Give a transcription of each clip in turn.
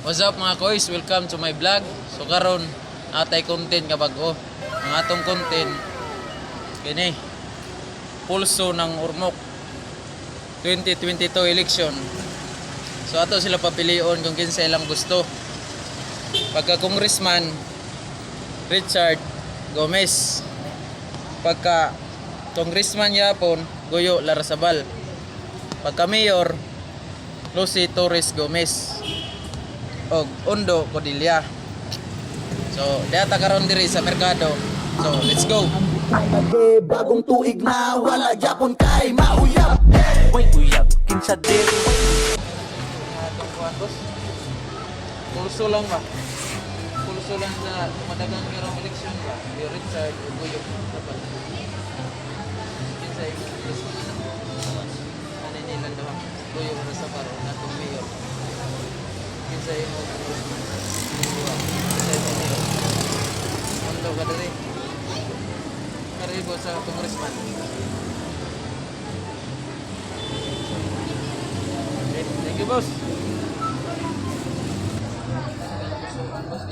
What's up, mga koys? Welcome to my vlog. So karon atay content nga bag-o. Ang atong content kini, pulso ng Ormoc 2022 election. So ato sila papilion kung kinsa ilang gusto. Pagka congressman, Richard Gomez. Pagka congressman yapon, Goyo Larrazabal. Pagka mayor, Lucy Torres Gomez og Ondo Codilla. So, diha karon diri sa merkado. So, let's go. Kay bagong tuig na wala japon kay mauyab. Way uyab, kinsa diri? Atong kuan, boss. Pulso lang ba? Pulso lang sa madagang karong election ba? Di Richard o Goyo dapat. Kinsa imong gusto? Ano nila duha? Goyo Larrazabal o natong mayor. Kinsa imong gusto? Duha. Kinsa imong mayor? Ondo ka diri. Karibo sa congressman. Okay, thank you, boss. Boss,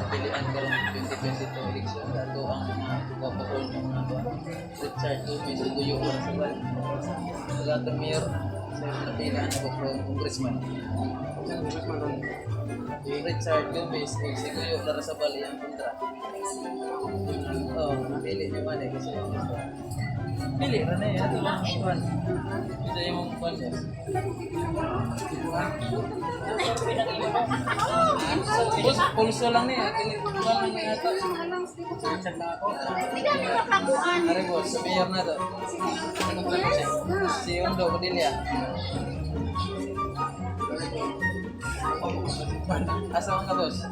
pilian karong 2022 election, ato ang mga papaon ng mga Richard Gomez ug Goyo Larrazabal. Sa atong mayor, sa imong napilian na po congressman. Richard Gomez ug si Goyo Larrazabal iyang kontra. Oh, napili ni man eh kasi yung gusto. Pili ra na eh, ato lang ang kuan. Isa imong kuan, boss. Boss, pulso lang niya. Pili kuan lang niya ato. Richard lang ako. Ari, boss, sa mayor na to. Si Ondo Codilla. Asa ka, boss?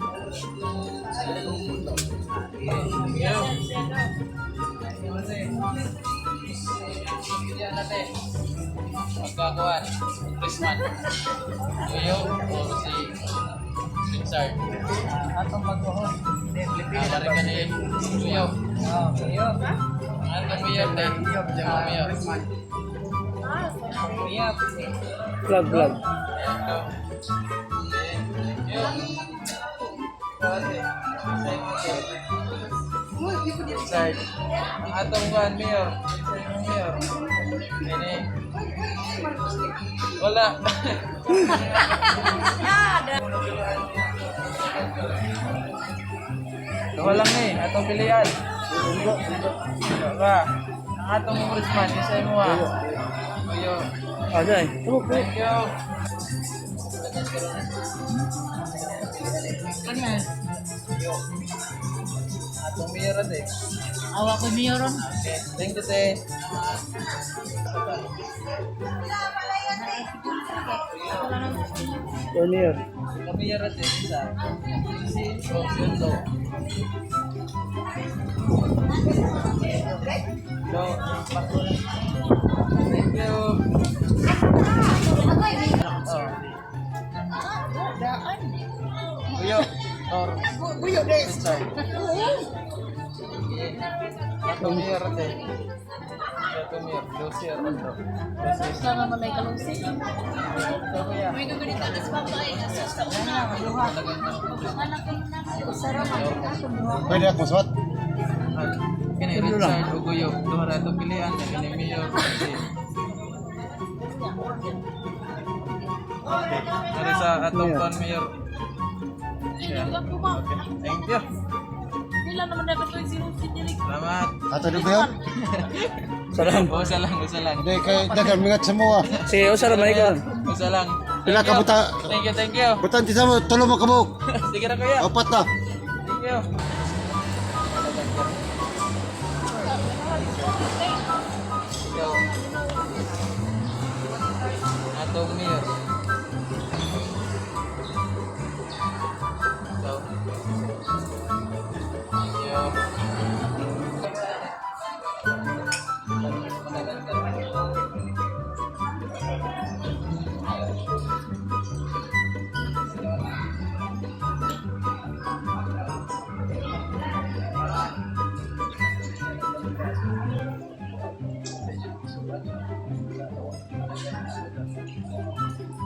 Thank you. Pilihan natin. Pagkakuan, congressman. Goyo o si Richard? Atong bagohon. Ah, dari ka ni Goyo. Oh, mayor. Ang atong mayor, te. Ang mayor. Mayor. Vlog, vlog. Thank you. Ate, sa imo, te. Richard. Ang atong kuan, mayor. Sa imong mayor. Ini. Wala. Duha lang eh, atong pilihan. Duha. Ang atong congressman, isa mo ah. Goyo. Ajay. Thank you. Yo. Atong mayor ate. Awa ko mayor ron. Okay, thank you, te. Junior. Mayor ate, isa. Si Rosundo. So, thank you. Oh. Buyo. Or Buyo des. Richard. Okay. Atong mayor ate. Atong mayor, Lucy Armando. Lucy. Sama man ay kalusi. Ito kuya. May gaganita is papa ay asa sa una. Anak ko na usara man ako buha. Pwede ako suot. Kini Richard o Goyo, duha ra atong pilian kini mayor si. Okay. Dari sa atong kon mayor. Yeah. Okay. Thank you. Nila naman dapat ko si Lucy dili. Salamat. Ato di ba yun? Salam. Usa lang, usa lang. Hindi, kay dagan mingat sa mga. Sige, usara man ikaw. Usa lang. Pila Thank ka you. buta? Thank you, thank you. Butan ti sa mo, tulo mo kabuk. Sige na, kuya. Apat na. Thank you. Ikaw. Atong mayor. Ikaw. Thank you.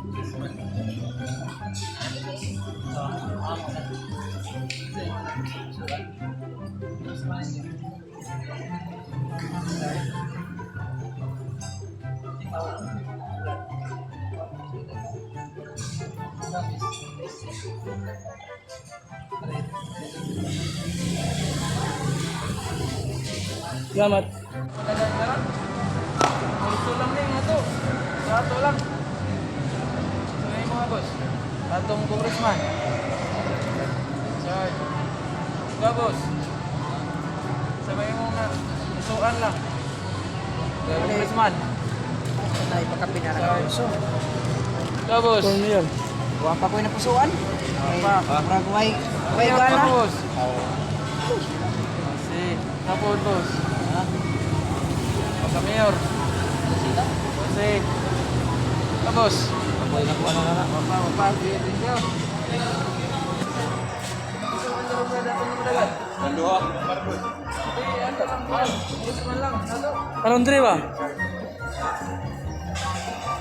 mo na. Sa imo na pusuan. Congressman niyo. Sorry. Ikaw. Ikaw, miss. Salamat. Madagan karon. Pulso lang ni nga to. Sa ato lang. So yung mga boss. Atong congressman. Sir. Ikaw boss. Sabay mo nga. Pusuan lang. Congressman. Ay, pagka Sir. Ikaw boss. Kung mayor. Wa pa ko'y napusuan. Pa. Murag way way Ikaw gana. boss. Si. Tapos boss. Ha? Pagka mayor. Jose. Ikaw boss. Ako'y nakuha na na. Wapa, wapa, sige, thank you. Nanduha. Congressman lang, ato. Karon diri ba?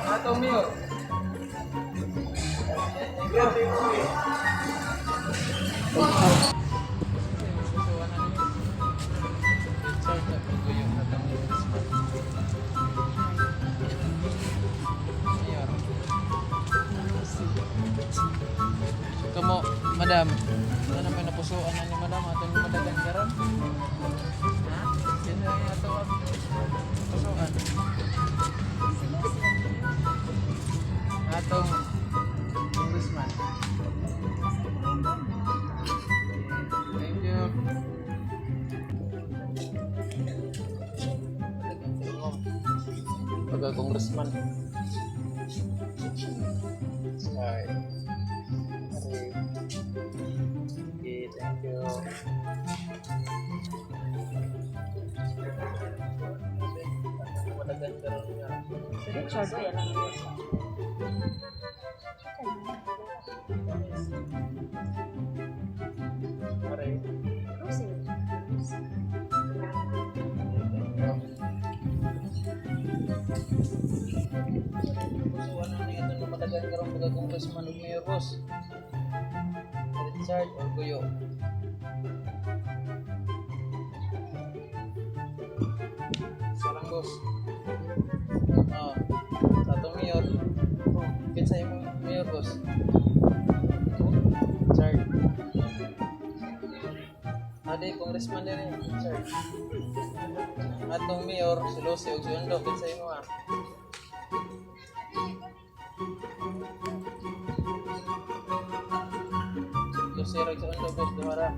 Ato mayor. Kamo, madam, ano naman napusuan na ni madam, ato ni madagan karon. Ha? Sino yung ato ang pusuan? Atong congressman. Thank you. Pagka congressman. Sorry. Okay, thank you. Aray. So, ano na ito na matagal karong pagka congressman ug mayor boss? Richard Orgullo. Sarang boss. Ah, sa atong mayor. Oh, kinsa imong mayor boss? Richard. Ade, congressman din eh, Richard. Atong mayor, si Lucy ug si Undo, kinsa imo ah? Lucero sa Undo, boss, duhara.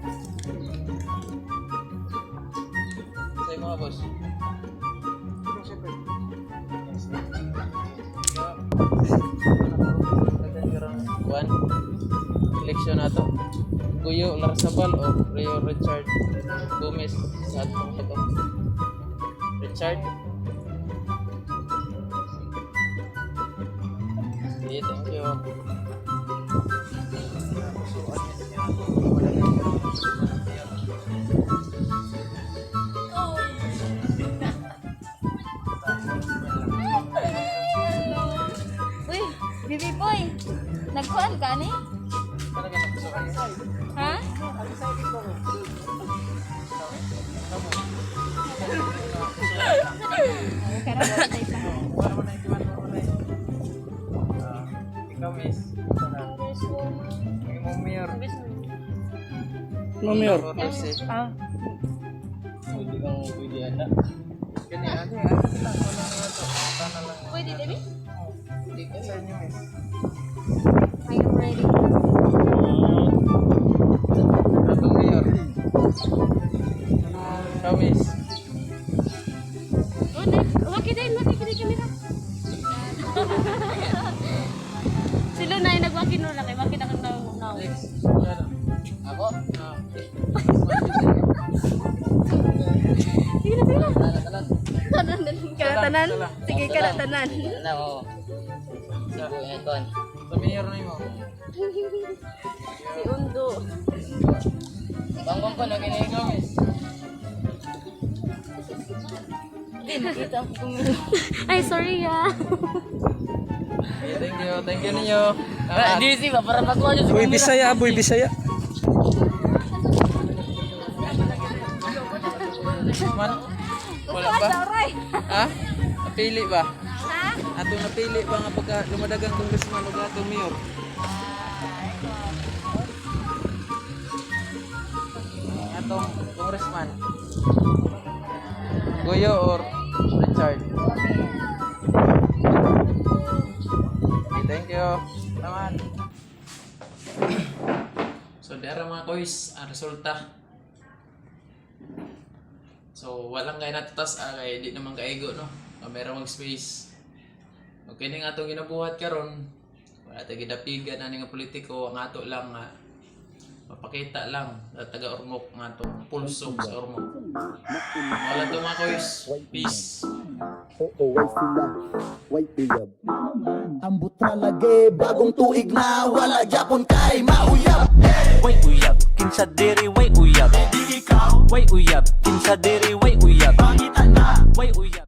Sa imo ah, boss. One. Election na to. Guyo Larzabal o Rio Richard Gomez sa atong kato. Richard. Okay, thank you. Uy, baby boy. Nagkuan ka ni? Talaga napusuan. Ha? Wala mo na ikiwan mo na. Ah, ikaw miss. Sana. Imong mayor. No mayor. Jose. Ah. Pwede kang pwede ana. Gani ani ani lang wala na to. Sana lang. Pwede, baby? Hindi ka sa inyo miss. I am ready. Atong mayor. Ikaw miss. Oh, wag din, wag din kamera. Sila na yung nagwakin no lang, eh. Wakin akong na. Next. Ano? Ako? Ah. Sige na, sige na. Tanan. Tanan na lang. Kada tanan. Sige, kada tanan. Ano oo. Sa, Buhay na kon. sa mayor na imo. Si Undo. Banggong ko na kini. Ikaw miss. Ay, sorry ah. Okay, thank you. Thank you ninyo. Salamat. Di si ba para makuha Boy Bisaya, boy Bisaya. Congressman? Wala ba? Ha? Napili ba? Ha? Atong napili ba nga pagka lumadagang congressman o atong mayor? Atong congressman. Goyo or Richard? Okay, thank you. Salamat. So, dara mga koys, ang resulta. So, walang kay natatas, kay di naman kaigo, no? Meron mag space. Okay ni nga atong ginabuhat karon. Wala tay gidapigan ani nga politiko, ang ato lang nga mapakita lang sa taga Ormoc nga atong pulso sa Ormoc. Wala to mga koys. Peace. Oo, way sila, way uyab. Ambot na lagi, bagong tuig na, wala Japon kay mauyab. Way uyab, kinsa diri way uyab. Way uyab, kinsa diri way uyab. Way uyab.